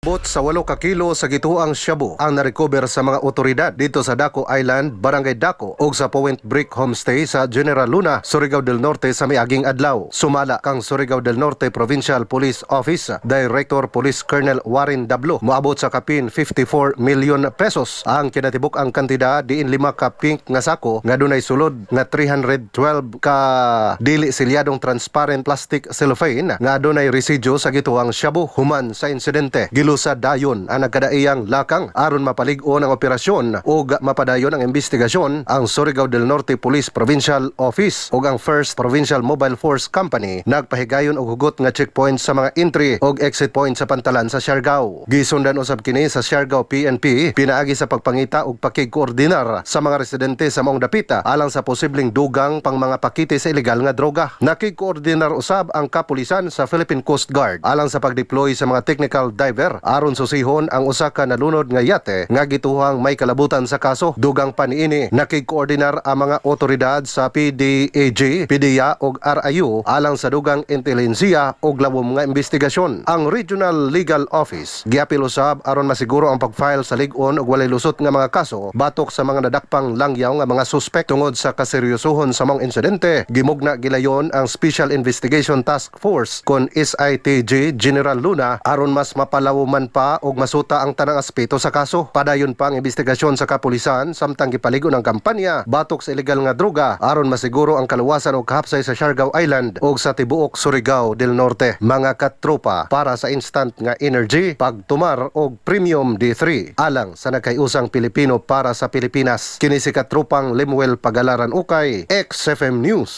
Moabot sa 8 ka kilo sa gituoang shabu ang narecover sa mga otoridad didto sa Daco Island, Barangay Daco ug sa Point Break Homestay sa General Luna, Surigao del Norte sa miaging adlaw. Sumala kang Surigao del Norte Provincial Police Office Director Police Colonel Warren Dablo, moabot sa kapin 54 million pesos ang kinatibuk ang kantidad diin lima ka pink nga sako nga dunay sulod nga 312 ka dili silyadong transparent plastic cellophane nga adunay residue sa gituoang shabu. Human sa insidente, gilusad dayon ang nagkadaiyang lakang aron mapalig-on ang operasyon ug mapadayon ang investigasyon. Ang Surigao del Norte Police Provincial Office ug ang First Provincial Mobile Force Company nagpahigayon og hugot nga checkpoint sa mga entry ug exit point sa pantalan sa Siargao. Gisundan usab kini sa Siargao PNP pinaagi sa pagpangita ug pakigkoordinar sa mga residente sa maong dapita alang sa posibleng dugang pang mga pakite sa ilegal nga droga. Nakigkoordinar usab ang kapulisan sa Philippine Coast Guard alang sa pagdeploy sa mga technical diver aron susihon ang usa ka nalunod nga yate nga gituohang may kalabutan sa kaso. Dugang pa niini, nakigkoordinar ang mga otoridad sa PDAG, PDEA ug RIU alang sa dugang intelihensiya ug lawom nga investigasyon. Ang Regional Legal Office giapil usab aron masiguro ang pag-file sa lig-on ug walay lusot nga mga kaso batok sa mga nadakpang langyaw nga mga suspek. Tungod sa kaseryosohon sa maong insidente, gimugna gilayon ang Special Investigation Task Force kon SITG General Luna aron mas mapalawman pa ug masuta ang tanang aspeto sa kaso. Padayon pa ang investigasyon sa kapulisan samtang gipaligon ang kampanya batok sa ilegal nga droga aron masiguro ang kaluwasan ug kahapsay sa Siargao Island ug sa tibuok Surigao del Norte. Mga katropa, para sa instant nga energy, pagtumar og Premium D3 alang sa nagkayusang Pilipino para sa Pilipinas. Kini si katropang Lemuel Pagalaran Ukay, XFM News.